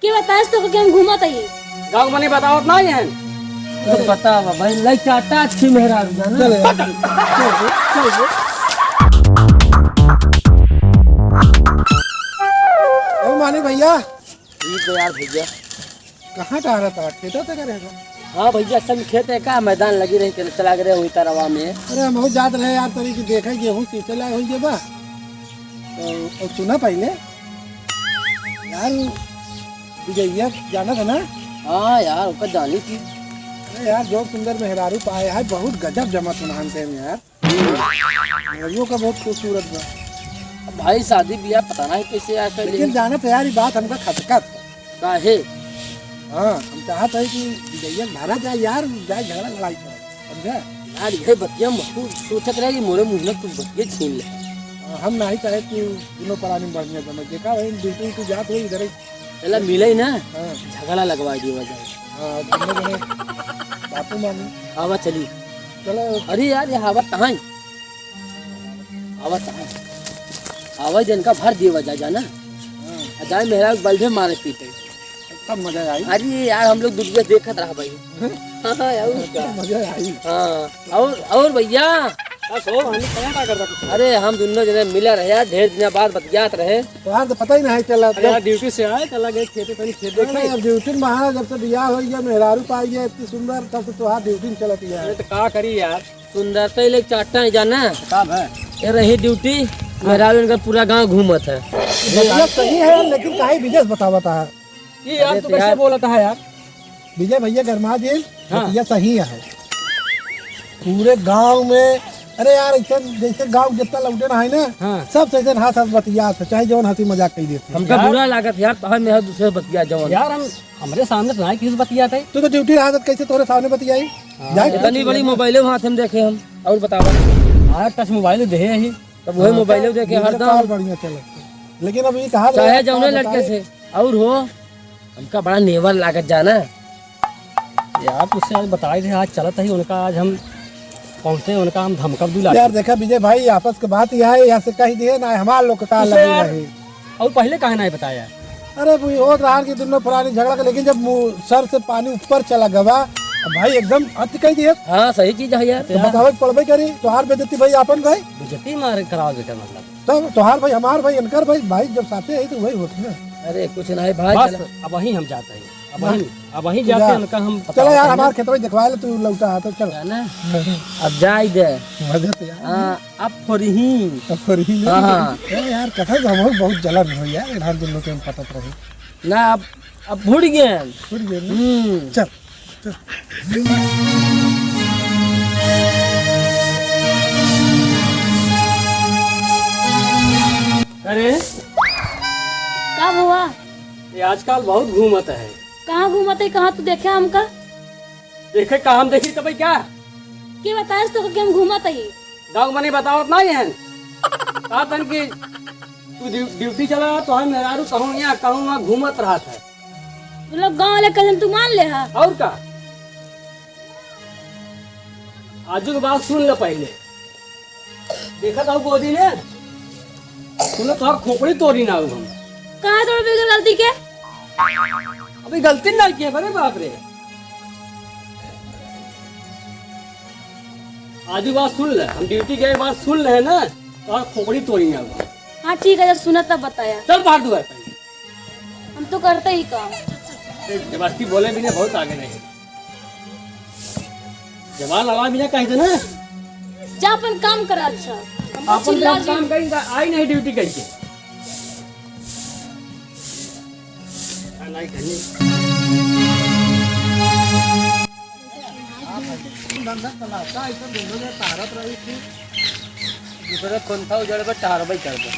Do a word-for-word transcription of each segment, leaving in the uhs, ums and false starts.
के बताइस तोका कि हम घूमत हई? गाँव मने बतावत नाहीं है। तो बतावा भाई, लई चाटा अच्छी मेहरारू जाना। चल यार। चल, चल, चल। ओ मानी भैया। ठीक है यार भैया। कहाँ टहरत है? खेतों से करे हो? हाँ भैया, असल में खेत है का, मैदान लगी रही के चला गए हुई तरवा में। अरे हम बहुत जात रहे यार, तरी की देखे गेहूँ सींचे लाए हुई बा। तो, और सुना पहले यार, विजयिया जाना था ना? हाँ यार, ओकर जानी थी। अरे यार, जो सुंदर मेहरारू पाए है, बहुत गजब जमा सुनान थे यार। मेहरारू का बहुत खूबसूरत बा। अब भाई, शादी ब्याह पता नहीं कैसे आ कर लेकिन लेकिन जाना तो यार, ये बात हमका खटकत। काहे? हाँ, हम चाहत है कि विजयिया भरा जाए यार, जाए झगड़ा लड़ाई करे, समझा? यार, ये बतिया हम बहुत सोचत रहे कि मोरे मुँह में तू बतिया छीन ले। हाँ, हम नहीं चाहे कि दोनों परानी बढ़िया जमे। देखा भाई, बिल्कुल तू जात हो इधर ही। चला मिले ही ना, हाँ। झगड़ा लगवा दिया जाए। हाँ, दोनों जने बापू मानी। आवा चली। चलो। अरे यार, ये हवा कहाँ है? आवा कहाँ है? आवा जन का भर दिया जाए जाना। हाँ। आ जाए मेहरारू बल्बे मारे पीटे। तब मजा आई। अरे यार, हम लोग दुनिया देखत रहा भाई। हाँ, हाँ, यार, और क्या? तब मजा आई। हाँ, और, और भैया? बस हो, हम लोग क्या, क्या करता कुछ? अरे, हम दोनों जने मिला रहे यार, ढेर दिन बाद बतियात रहे। तोहार तो पता ही नहीं चला। अरे यार, ड्यूटी से आए, चला गए खेते, तनी खेत देखे। अरे, अब ड्यूटी में बाहर, जब से बियाह हो गया, मेहरारू पाई है इतनी सुंदर, तब से तोहार ड्यूटी में चलत है। अरे, तो का करी यार? सुंदर तो ये लोग चाटा है जाना। का है? ये रही ड्यूटी, मेहरारू इनका पूरा गांव घूमत है। ये सही है, लेकिन काहे विदेश बतावत है? ये यार, अरे तू तो कैसे यार। बोलत है यार? विजय भैया गरमा जी, हाँ। बतिया सही है। पूरे गांव में, अरे यार, ऐसे जैसे गांव जितना लौटे ना है ना, हाँ। सब से ऐसे हंस हंस बतिया थे, चाहे जौन हंसी मजाक कही देते। हमका यार। बुरा लागत यार, तोहर मेहर दूसरे बतिया जौन। यार, हम, हमरे सामने तो ना किसी बतिया थे। तू तो ड्यूटी रहा था, कैसे तोरे सामने बतियाई? हाँ, जाए इतनी बड़ी मोबाइल हाथ में देखे हम, और बतावा। हमारा टच मोबाइल दे ही। तब वही हाँ। मोबाइल देखे वीडियो हरदम। कॉल बढ़िया चले। लेकिन अब ये कहा चाहे रहा, जौने बता लड़के रहे। से, और हो, हमका बड़ा नेवर लागत जाना। यार, तुझसे आज बताए थे, आज चलत ही उनका, आज हम पहुँचते हैं, उनका हम धमका भी लागे। यार, देखा विजय भाई, आपस के बात यह है, यहाँ से कह दिए ना, हमार लोग का तुझसे लगे यार, रहे। और पहले काहे नहीं बताया? अरे, वो होत रहा कि दोनों पुरानी झगड़ा के, लेकिन जब मुँह, सर से पानी ऊपर चला गवा, अब भाई एकदम अति कह दिए। हाँ, सही चीज है यार। तो बतावे के पड़बे करी, तोहार बेइज्जती भाई, आपन भाई। बेइज्जती मार कराओ बेटा, मतलब। तब तोहार भाई, हमार भाई, इनकर भाई, भाई जब साथे आई तो वही होत ना। अरे कुछ नहीं भाई, बस चला। अब वहीं हम जाते हैं, अब हाँ। वहीं, अब वहीं तू जाते जा। हैं, उनका हम चलो यार, बताते हैं। हमार खेतवा देखवा ले, तू लौटा आ तो चल। है ना? अब जाई दे। मजा तो यार। हाँ, अब फोरही। अब फोरही ले। हाँ, हाँ। ए यार, कथा से हम बहुत जलन हो यार, धान दिन लोग के हम पटत रहे। ना, अब, अब भूल गए। भूल गए ना? हम्म। चल। अरे, का हुआ? ये आजकल बहुत घूमत है। कहाँ घूमत है? कहाँ तू देखे हमका? देखे कहाँ हम देखी तो भाई क्या? के बताइस तो कि हम घूमत है? गाँव मने बतावत नहीं है। कहा तन कि तू ड्यू-, ड्यूटी चला, तो हम मेहरारू कहूँ यहाँ, कहूँ वहाँ घूमत रहा था। मतलब गाँव वाले कहन तू मान ले हा? और का? आजू के बात सुन ले पहले। देखत हूँ गोदी में, सुनो तोहार खोपड़ी तोड़ी ना हम। कहाँ तोड़ बगैर गलती के? अभी गलती ना किया, अरे बाप रे। आजू बात सुन ले, हम ड्यूटी गए बात सुन ले ना, तोहार खोपड़ी तोड़ी ना हम। हाँ ठीक है, जब सुना तब बताया। चल बाहर दुआर पे। हम तो करते ही काम। ए, जबरदस्ती बोले भी नहीं, बहुत आगे नहीं। जबान लड़ा भी ना कह देना। जा अपन काम करा, अच्छा। हमको अपन चिल्ला काम, जी। काम करी, आई नहीं ड्यूटी करके। आ, नहीं करनी। धंधा चलाता, ऐसा दोनों में तारत रही थी। दूसरे कौन था उजड़ पे टहरबे करबे।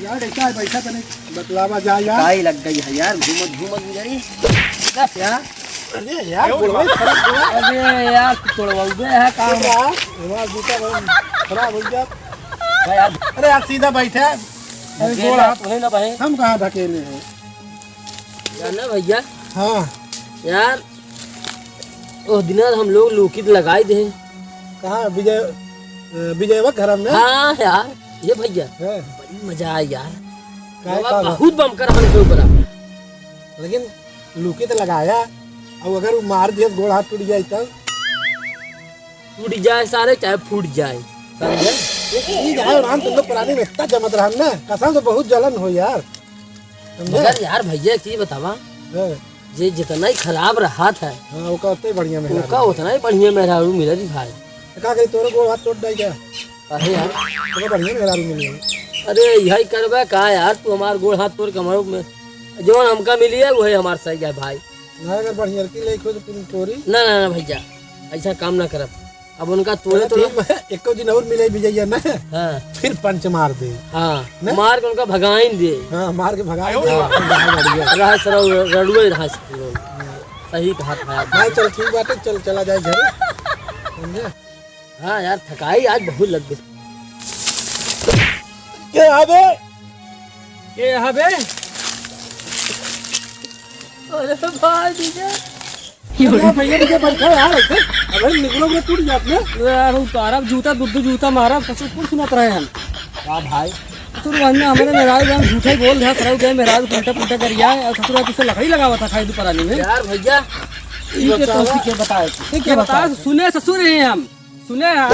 यार, ऐसा है, पैसा तो नहीं बतलावा जा यार। काई लग गई है यार, घूमत घूमत उजड़ी। बस यार। अरे यार, बोलवा, खराब बोला। अरे यार, तू तोड़वाउबे है काम। यार, हमारा जूता भाई खराब हो गया। भाई यार। अरे यार, सीधा बैठे। अरे धकेले गोड़ हाथ। वही ना भाई। हम कहाँ धकेले हैं? जाना भैया। हाँ। यार, ओह दिना हम लोग लोकित लगाई दे। कहाँ विजय, अ, विजयवा घर में? हाँ यार, ये भैया, हाँ। बड़ी मजा आई यार। काहे बाबा, का बा? बहुत बमकर हमन के ऊपर आ। लेकिन लुकी तो लगाया, अब अगर वो मार दिया तो गोड़ हाथ टूट जाए तब? टूट जाए सारे, चाहे फूट जाए, समझे? एक चीज है, राम चंद्र प्राणी में इतना जमत रहा ना, कसम से बहुत जलन हो यार, समझे? मगर यार भैया, एक चीज बतावा, हाँ। जे जितना ही खराब रहत है, हाँ, ओका उतना ही बढ़िया मेहरारू ओका मिले। उतना ही बढ़िया मेहरारू मिले रे भाई। तो का करी, तोरे गोड़ हाथ टूट जाए क्या? अरे यार। तोरे बढ़िया मेहरारू मिले। अरे यही करबे का यार, तू हमार गोड़ हाथ तोड़ के हमारे में, जौन हमका मिली है, वही हमार सही है भाई। ना, अगर बढ़िया की लेके हो तो तुम तोरी। ना, ना, ना भैया, ऐसा काम ना करब। अब उनका तोड़े अरे तो ठीक बा, एको दिन और मिले विजय ना। हाँ। फिर पंच मार दे। हाँ, ना? मार के उनका भगाइन दे। हाँ, मार के भगाइन दे। हाँ। बढ़िया। रहा सर, रड़ुए रहा सर। हाँ। सही कहा था यार। नहीं, चल ठीक बाटे, चल चला जाए घरे। समझे? हाँ यार, थकाई आज बहुत लग गई। के आवे? के आवे? अरे भाई विजय। अरे भैया, मुझे बैठा यार, ऐसे। अबे निकलो, मुझे टूट जात में। अरे यार, उतारब जूता, दू दू जूता मारब, ससुर कुल सुनत रहे हम। का भाई? ससुर वहने हमरे मेहरारू बहन झूठे ही बोल रहा, सरऊ गए मेहरारू उल्टा पुल्टा कर गया है, और ससुर तुझसे लकड़ी लगावा था खाई दुपरानी में। यार भैया, ठीक है, तो बतावा। ठीक है, बताए थे। ठीक ये है, बताओ, बताओ। सुने ससुर हैं हम, सुने हैं,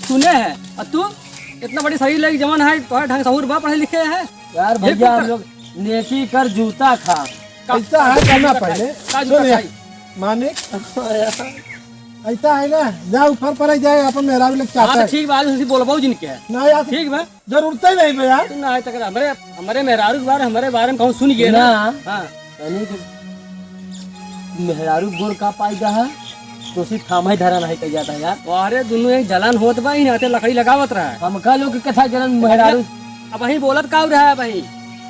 सुने हैं। और तू इतना बड़ी सही लगी जवान है, तो ढंग सहूर बा, पढ़े लिखे है। यार ये भैया, कुछ हम लोग नेकी कर जूता खा। का-, ऐसा है, का करना जूता पहले। खाई? का जूता सुन यार, खाई? मानिक, ऐसा है ना, जा ऊपर पर ही जाए, अपन मेहरारू लोग हाँ, चाहता तो है। ठीक बा, आज उनसे बोलबो जिनके है। ना यार, ठीक बा। जरूरत ही नहीं बा यार। तू ना आए तक हमरे, हमरे मेहरारू के बारे, हमरे बारे में कहूँ सुन गए ना। ना। हाँ। यानी कि मेहरारू गोड़ का पाई जा है, तो सिर्फ थामा ही धरा नहीं कह जाता यार। अरे दोनों एक जलन होत बा, ही नाते लकड़ी लगावत रहा है। हमका लोग के कथा जलन मेहरारू। अब वही बोलत का रहा है भाई?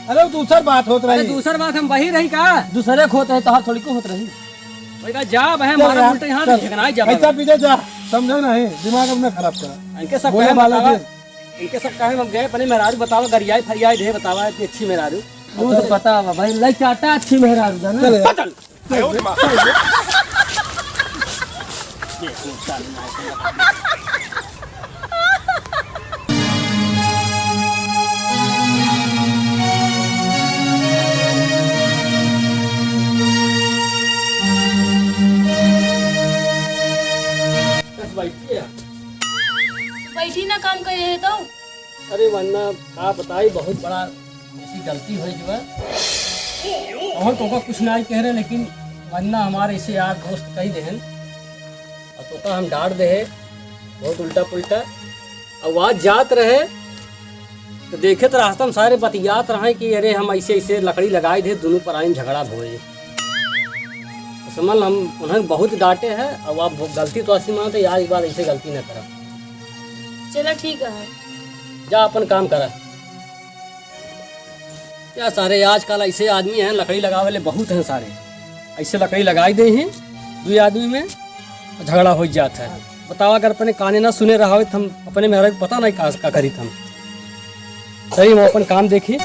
अरे वो दूसर बात होत अरे रही। दूसर बात हम वही रही का? दूसरे को होत रहे, तोहार थोड़ी को होत रही। भाई का जा, वह चल हमारा यार, उल्टे यहाँ चल। झगना ही जा ऐसा भाई। पीछे जा, समझे नहीं, दिमाग अपना खराब करा। इनके सब बोले कहे वाला बतावा, दिन। इनके सब कहे हम गए, अपने मेहरारू बतावा, गरियाई फरियाई दे बतावा, इतनी अच्छी मेहरारू। तू तो बतावा भाई, लई चाटा अच्छी मेहरारू है ना? चल यार। चल। बस बैठी है। बैठी ना काम करे है तो। अरे वन्ना, का बताई, बहुत बड़ा ऐसी गलती होइ गवा। और तोका कुछ ना कह रहे, लेकिन वन्ना हमारे इसे यार दोस्त कही देहन, और तोका हम डांट देहे, बहुत उल्टा पुल्टा। और वहाँ जात रहे, तो देखे तो रास्ता में सारे बतियात रहे कि अरे हम ऐसे ऐसे लकड़ी लगाई दे, दोनों पराइन झगड़ा भोए। तो समझ ल, हम उन्हें बहुत डांटे हैं, अब आप गलती तो ऐसी मानते, यार, एक बार ऐसे गलती ना करब। चला, ठीक है। जा, अपन काम करा। क्या सारे आजकल ऐसे आदमी हैं, लकड़ी लगावे ले बहुत हैं सारे। ऐसे लकड़ी लगाई दे ही, दुई आदमी में झगड़ा हो जात है। बतावा, अगर अपने काने ना सुने रहा हो, तो हम अपने मेहरा के पता नहीं का, का करी हम। सही, हम अपन काम देखी।